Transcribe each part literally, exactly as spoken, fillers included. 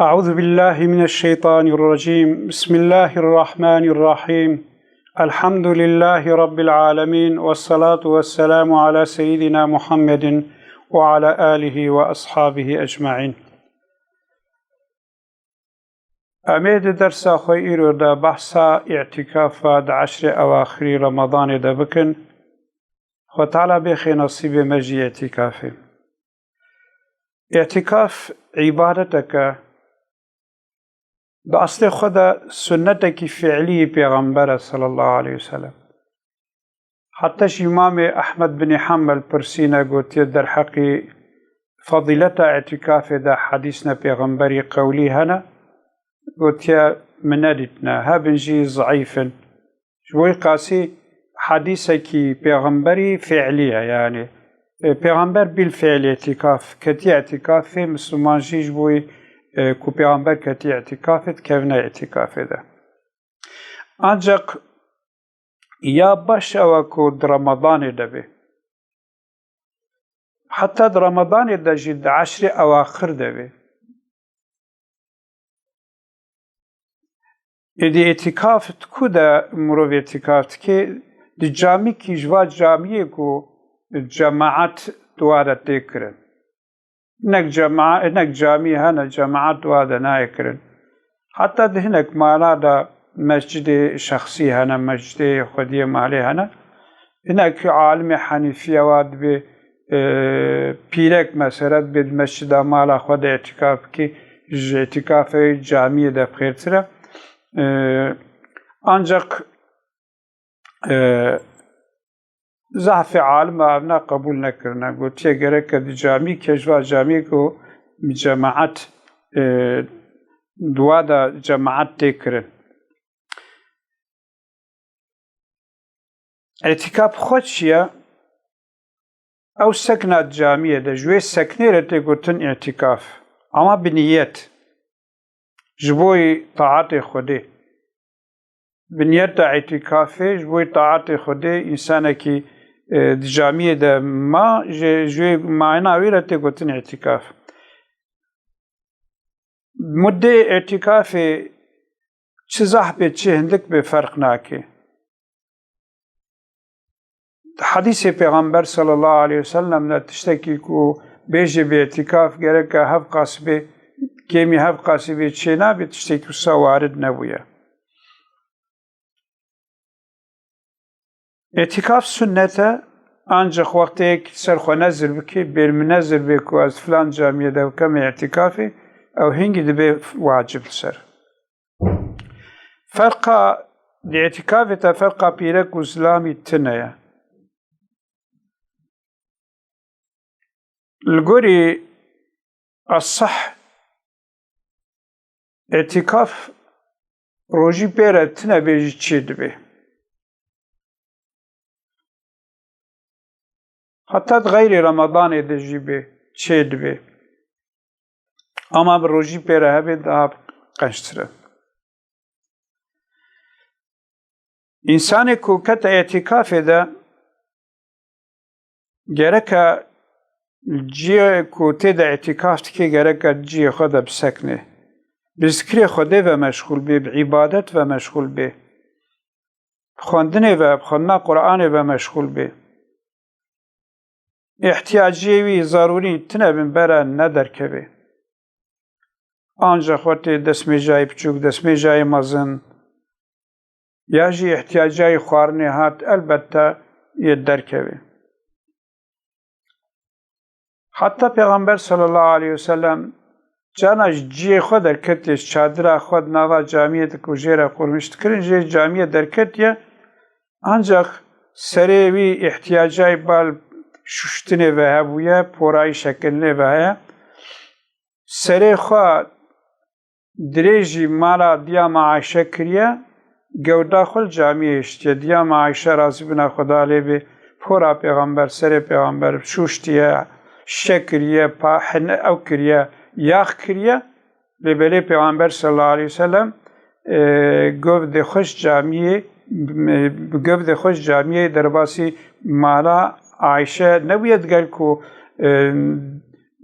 أعوذ بالله من الشيطان الرجيم. بسم الله الرحمن الرحيم. الحمد لله رب العالمين، والصلاة والسلام على سيدنا محمد وعلى آله وأصحابه أجمعين. Em ê di dersa xwe îro de behsa îtîkafa di eşrê ewaxirî Remadanê de bikin. Xwe Teala bêxê nesîbê me jî îtîkafê. Îtîkaf îbadetek e. Di eslê xwe de sunnetekî fiilî yî Pêxember e sallallahu aleyhi ve sellem. Heta jî Îmamê Ehmed binî Hembel pirsîne, gotiye, derheqî fezîleta îtîkafê de hedîsne Pêxemberî qewlî hene? Gotiye, min nedîtine. Hebin jî zeîf in. Ji bo wî qasî hedîsekî Pêxemberî fiilî ye, yanî, e, Pêxember bîl fiil îtîkaf, ketiye îtîkafê, Misliman jî ji bo wî, e, ku Pêxember ketiye îtîkafê, dikevine îtîkafê de. Ancaq ya baş ew e ku di Remadanê de bê. Heta di Remadanê de jî di eşrê ewaxir de bê. Êdî îtîkaf di ku de mirov îtîkaf dike? Di camîkî ji va camiyê ku cemaet di wa de tê kirin. Hinek cema-, hinek camî hene, cemaet di wa de nayê kirin. Heta di hinek mala de mescidê şexsî hene, mescidê xwediyê malê hene. Hinek alimê Henîfiye wa dibê, e, pîrek mesela dibê di mescida mala xwe de îtîkaf bikî, ji îtîkafê camiyê de bi xêrtir e. E, ancaq, e, zehfê alima evna qebûl nekirine. Gotiye gereke di camî ke ji va camî ku cemaet, e, di wa de cemaet tê kirin. Îtîkaf xwe çi ye? Ew sekna di camiyê de, ji wê seknê re tê gotin îtîkaf. Ama bi niyet. Ji bo taetê Xwedê. Bi niyeta îtîkafê, ji bo taetê Xwedê, însanekî, e, di camiyê de ma, ji, ji wê mayena wî re tê gotin îtîkaf. Muddê îtîkafê çi zehf bê, çi hindik bê, ferq nake. Di hedîsê Pêxember sallallahu aleyhi ve sellem de tiştekî ku bêjê bi îtîkaf gereke hevqas bê, kêmî hevqasî bê çê nabê, tiştekî wisa warid nebûye. Îtîkaf sunnet e, ancaq wextê yek ser xwe nezir bikî, bêr min nezir bê ku ez filan camiyê de bikemê îtîkafê, ew hingî dibê wacib li ser. Ferqa di îtîkafê de ferqa pîrek û zilamî tune ye. Li gorî eseh, îtîkaf rojî pê re tune bê jî çê dibê. Heta di xeyrê Remadanê de jî bê, çê dibê. Ama bi rojî pê re hebe daha qençtir e. Însanê ku kete îtîkafê de gereke ciyê ku tê de îtîkaf dike gereke ciyê xwe de bisekne. Bi zikrê Xwedê ve meşxûl bê, bi îbadet ve meşxûl bê. Bi xwendinê ve, bi xwendina Qur'anê ve meşxûl bê. Îhtiyaciyê wî zarûrî tune bin bere nederkeve. Ancaq wextê destmêjayê biçûk, destmêjayê mezin ya jî îhtiyacayê xwarinê hat, elbette yê derkeve. Heta Pêxember sallallahu aleyhi ve sellem carna ji ciyê xwe derketiye, ji çadira xwe di nava camiyê de ku jê re qurmîş dikirin, jê camiyê derketiye. Ancaq serê wî îhtiyacayê bal şuştinê ve hebûye, porayî şekilinê ve heye. Serê xwe dirêjî mala diya me Ayşe kiriye, gewda xwe li camiyê hiştiye. Diya me Ayşe, razîbûna Xweda lê bê, pora Pêxember, serê Pêxember şuştiye, şe kiriye, pa-, hine-, ew kiriye, yax kiriye. Lê belê Pêxember sallallahu aleyhi ve sellem, e, govdê xwe ji camiyê, bi govdê xwe ji camiyê derbasî mala Ayşe nebûye, digel ku, e,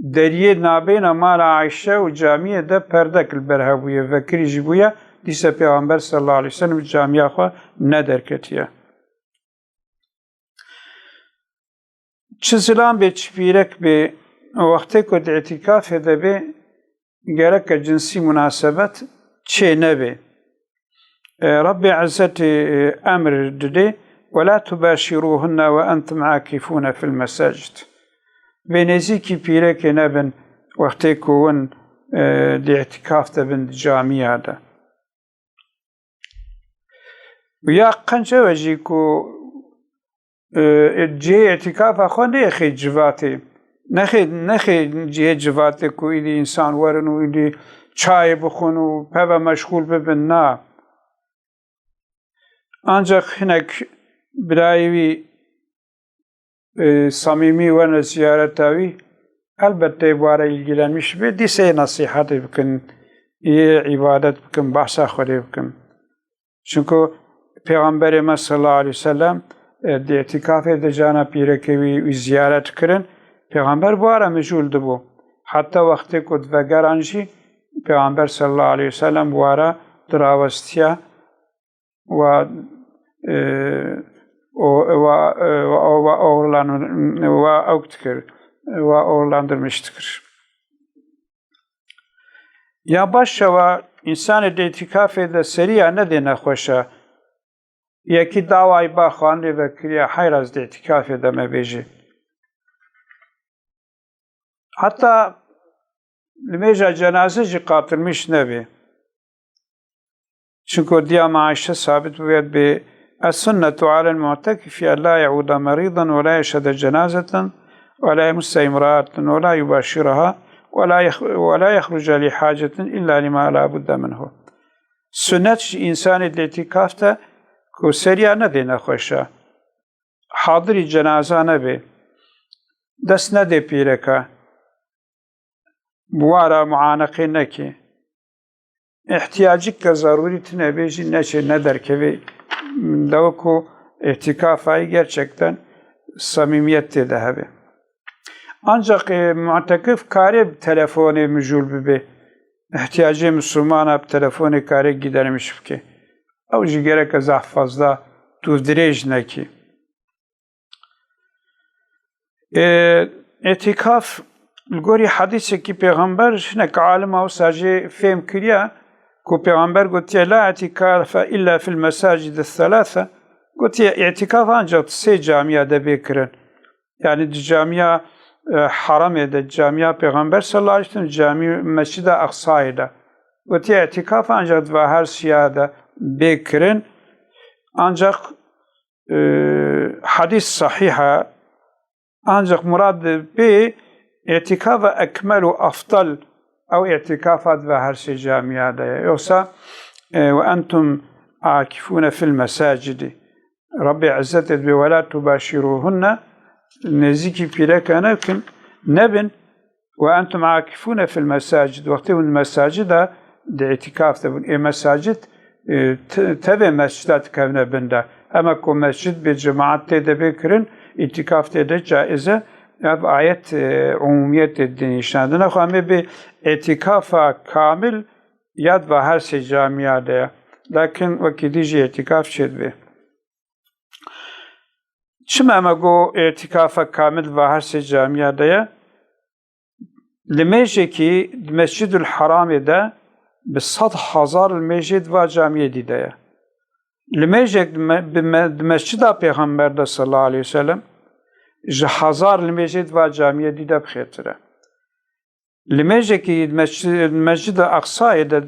deriyê nabêna mala Ayşe û camiyê de perdek li ber hebûye, vekirî jî bûye, dîse Pêxember sallallahu aleyhi ve sellem camiya xwe nederketiye. Çi zilam bê, çi pîrek bê, wextê ku di îtîkafê de bê, gereke cinsî munasebet çê nebê. E, Rebbê Izzetê, e, emr didê, "Ve la tubaşiruhunne ve entum akifune fil mesacid." Bê nêzîkî pîrekê nebin wextê ku hûn, e, di îtîkaf de bin di camiya de. Ya qenc ew e jî ku, e, cihê îtîkafa xwe nexê civatê. Nexê, nexê cihê civatê ku îdî însan werin û îdî çayê bixwin û peve meşxûl bibin, na. Ancak hinek birayê wî, e, samîmî werne ziyareta wî, elbette bi wara ilgilenmiş be, dîse yê nesîhetê bikin, yê îbadet bikin, behsa Xwedê bikin. Çunku Pêxemberê me sallallahu aleyhi ve sellem, e, di îtîkafê de cana pîrekê wî, wî ziyaret kirin. Pêxember bi wara mijûl dibû. Heta wextê ku divegeran jî Pêxember sallallahu aleyhi ve sellem bi wara dirawestiya, wa, e, o, wa, e, wa, wa oğurlan-, wa awk dikir, wa oğurlandırmış dikir. Ya baş e, wa însanê di îtîkafê de seriya nedê nexweş e. Yekî dawayî ba xanê vekiriya, heyra ez di îtîkafê de me bêjî. Heta nimêja cenaze jî qatilmiş nebê. Çunku diya me Ayşe sabit bûye bê, "Es-sunnetu alel mu'tekifi en la ye'ude merîdan ve la yeşhede cenazeten ve la yemusse imraeten ve la yubaşiraha ve la yeh-, ve la yehruce li hacetin illa lima la budde minhu." Sunnet ji însanê di îtîkaf de ku seriya nedê nexweşa, hadirî cenaza nebê, dest nedê pîreka, bi wara muaneqê nekê. Îhtiyacik ke zerûrî tine bê jî neçê nederkevê, dewe ku îtîkafa yî gerçekten samîmiyet tê de hebe. Ancak, e, mu'tekif kare bi telefonê mijûl bibe. Îhtiyacê Misilmana bi telefonê kare gidermiş bike. Ew jî gereke zehf fazla dûrdirêj nekî. E, îtîkaf li gorî hedîsekî Pêxember hinek alima wisa jê fêm kiriye ku Pêxember gotiye, "La îtîkafe illa fil mesacidi thelâthe." Gotiye, îtîkaf ancak sê camiya de bê kirin. Yani di camiya, e, Haramê de, camiya Pêxember sallallahu aleyhi ve sellem, camiya Mescida Aqsayê de. Gotiye, îtîkaf ancak di va her siya de bê kirin. Ancak, e, hadîs sahîh e. Ancak murad bê îtîkafa ekmel û afdal ew îtîkafa di va her sê camiya de ye. Yoksa, e, "Ve entum akifûne fil mesacidi." Rabbê Îzzetê dibê, "Ve la tubaşîrûhunne", nêzîkî pîreka nekin, nebin, "Ve entum akifûne fil mesacid", wextê hûn mesacida di îtîkaf de bûn. Ê mesacid, e, te-, tevê mescida dikevne bin de. Ema ku mescid bê cemaat tê de bê kirin, îtîkaf tê de caiz e. Ev ayet, e, umumiyetê dinîşandine xwe. Em ê bê îtîkafa kamil ya di va her sê camiya de ye. Lakin wekî dî jî îtîkaf çêdibe. Çima me got îtîkafa kamil va her sê camiya de ye? Limêjekî di Mescîdul Heramê de bi sed hezar limêjê di va camiyê dî de ye. Limêjek di me-, bi me-, di Mescida Pêxember de sallallahu aleyhi ve sellem ji hezar limêjê di va camiyê dî de bi xêrtir e. Limêjekî mesci-, Mescida Aqsayê de,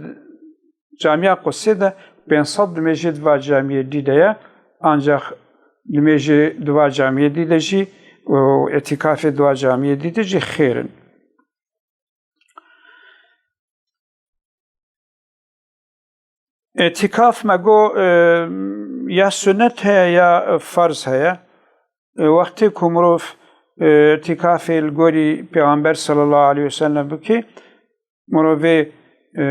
Camiya Qudsê de pênc sed limêjê di va camiyê dî de ye, ancak limêjê di va camiyê dî de jî û îtîkafê di va camiyê dî de jî xêr in. Îtîkaf me got, e, ya sunnet heye ya ferz heye. E, wextê ku mirov, e, îtîkafê li gorî Pêxember sallallahu aleyhi ve sellem bike, mirovê, e,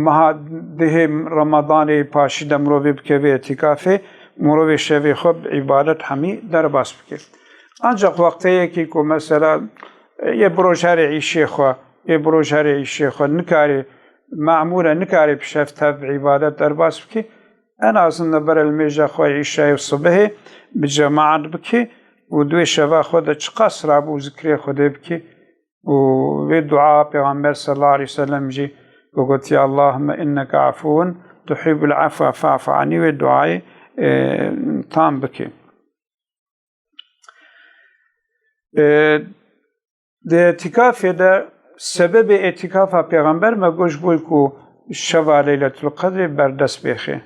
meha dihê Remadanê paşî de mirovê bikeve îtîkafê, mirovê şevê xwe bi îbadet hemî derbas bike. Ancak wexteyekî ku mesela Yê bi roj herê îşê xwe, yê bi roj herê îşê xwe nikarê, memûr e, nikarê bi şev tev îbadet derbas bikî. En azından bere li mêja xwe îşayê û sibihê bi cemaet bikî û di wê şeva xwe de çiqas rabû zikrê Xwedê bikî. Û vê dua Pêxember sallallahu aleyhi ve sellem jî ku gotiye, "Allahümme inneke afuvun tuhibbul afwe fa'fu anni", wê duayê, e, tam bikî. E, di îtîkafê de, sebebê îtîkafa Pêxember me got ji bo ku şeva Leyletul Qedrê berdest bêxê.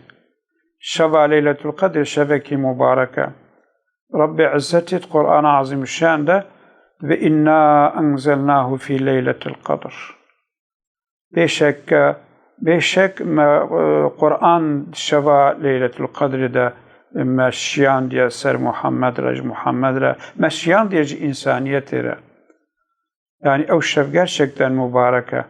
Şeva Leyletul Qedrê şevekî mubarek e. Rabbê Izzetê di Qur'ana Azîmuşşan de dibe, "Inna enzelnahu fî leyletil qedr." Bêşek, bêşek me, e, Qur'an şeva Leyletul Qedrê de me şiyandiye ser Muhammed re, ji Muhammed re, me şiyandiye ji însaniyetê re. Yani ew şev gerçekten mubarek e.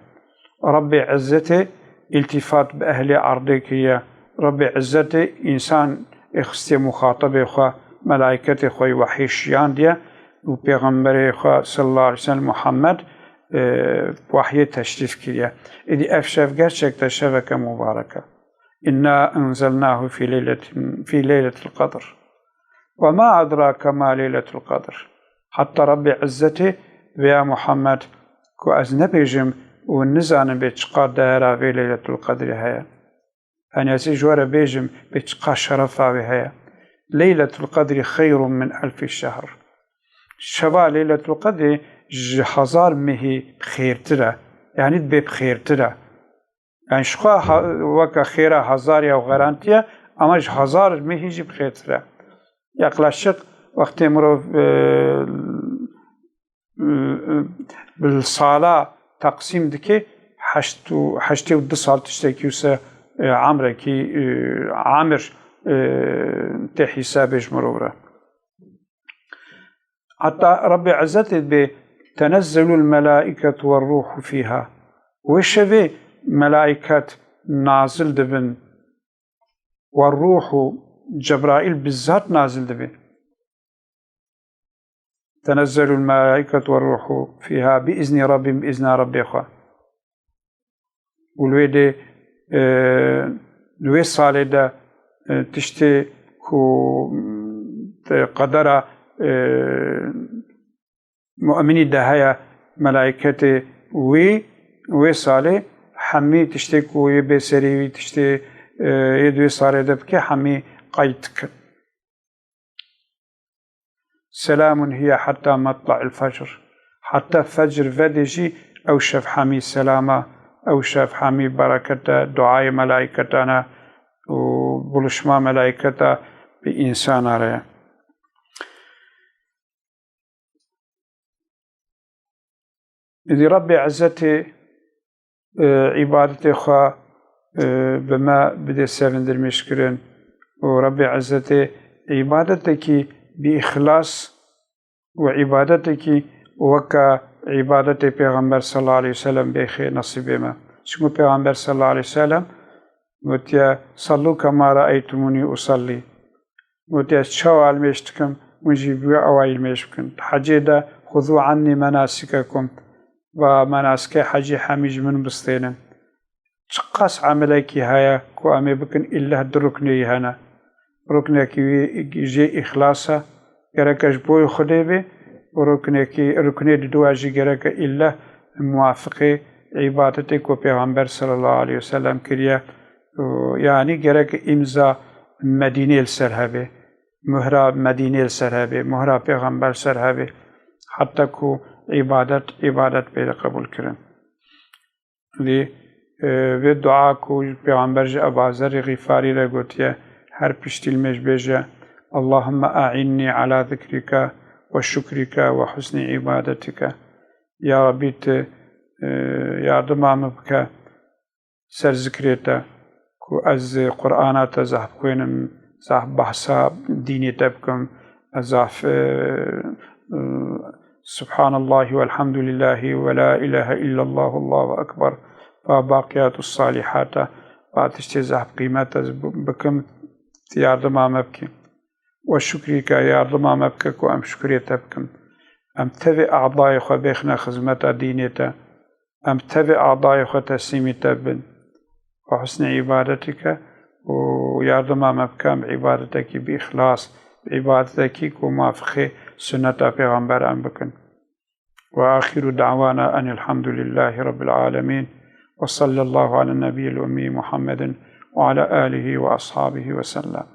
Rabbê Izzetê îltîfat bi ehlê erdê kiriye. Rabbê Izzetê însan ê xistiye muxatabê xwe, melayketê xwe yê wehî şiyandiye û Pêxemberê xwe sallallahu aleyhi ve sellem Muhammed, e, wehyê teşrîf kiriye. Êdî ev şev gerçekten şeveke mubarek e. "Inna enzelnahu fî leyletin, fî leyletil qedr. Ve ma edrake ma leyletul qedr." Heta Rabbê Izzetê vê ya Muhammed ku ez nebêjim û nizanim bê çiqas dayera vê Leyletul Qedrê heye. Yani ez ê ji we re bêjim bê çiqas şerefa wê heye. "Leyletul Qedrî xeyrun min elfî şehr." Şeva Leyletul Qedrê ji hezar mehî bi xêrtir e. Yani dibê bi xêrtir e. Yani ji xwe ha-, weke xêra hezar ya û garantiye, ama ji hezar mehî jî bi xêrtir e. Yaklaşık wextê mirov, e, e, e, bi sala teqsîm dike, heşt û, heştê û du sal tiştekî wise, e, emrekî, e, amir, e, tê hîsabê ji mirov re. Heta Rabbê Izzetê dibê, "Tenezzelul melâiketu ve rûhu fîha." Wê şevê melaiket nazil dibin. "Ve rûhu", Cebraîl bizzat nazil dibe. "Tenezzelul melâiketu ve rûhu fîha bi izni Rabbim", bi izna Rabbê xwe. Û li wê dê, e, di wê salê de, e, tiştê ku, e, qedera, e, mu'minî de heye, melayketê wî, wê salê hemî tiştê ku yê bê serî wî, tiştê, e, yê di wê salê de bike, hemî qeyd dikin. "Selamun hiye hatta matla'il fecr." Heta fecr vedê jî ew şev hemî selama, ew şev hemî berekete, duayê melayketane û buluşma melayketa bi însana re ye. Îdî Rabbê Izzetê, e, îbadetê xwe, e, bi me bidê sevindirmîşkirin û Rabbê Izzetê îbadetekî bi îxlas û îbadetekî weke îbadetê Pêxember sallallahu aleyhi ve sellem bêxê nesîbê me. Çimkû Pêxember sallallahu aleyhi ve sellem gotiye, "Sallu kema raeytumûnî usallî." Gotiye, "Ez çawa ilmêj dikim, hûn jî bi wê awayî ilmêj bikin." Di hecê de, "Xuzû annî menasikekum." Va menasikê hecî hemî ji min bistênin. Çiqas emelekî heye ku em ê bikin, îlleh du ruknê yî hene. Ruknekî wî jê îxlas e, gereke ji bo Xwedê bê û ruknekî, ruknê diduwa jî gereke îlleh muwafiqê îbadetê ku Pêxember sallallahu aleyhi ve sellem kiriye. Û yanî gereke îmza Medînê li ser hebe, muhra Medînê li ser hebe, muhra Pêxember li ser hebe, heta ku îbadet, îbadet bê qebûl kirin. Lê, e, vê dua ku Pêxember ji Ebazerê Xîfarî re gotiye, her piştî ilmêj bêje, "Allahümme a'innî ala zikrike ve şukrike ve husnî ibadetika." Ya Rabbî, tu, e, yardima min bike ser zikrê te, ku ez Qur'ana te zehf xwênim, zehf behsa dînê te bikim, ez zehf, e, e, Subhanallahi velhamdülillahi ve la ilahe illallah, Allahu ekber, va baqiyatu salihata, va tiştê zehf qîmet ez bi-, bikim, tu yardima me bikî. Ve şukrîke, yardima me bike ku em şukrê te bikin. Em tevî adayê xwe bêxine xizmeta dînê te. Em tevî adayê xwe teslîmî te bin. Bi husnê îbadetê ke û yardima me bike em bi îbadetekî bi îxlas, bi îbadetekî ku muwafiqê sunneta Pêxember em bikin. وآخر دعوانا أن الحمد لله رب العالمين، وصلى الله على النبي الأمي محمد وعلى آله وأصحابه وسلم.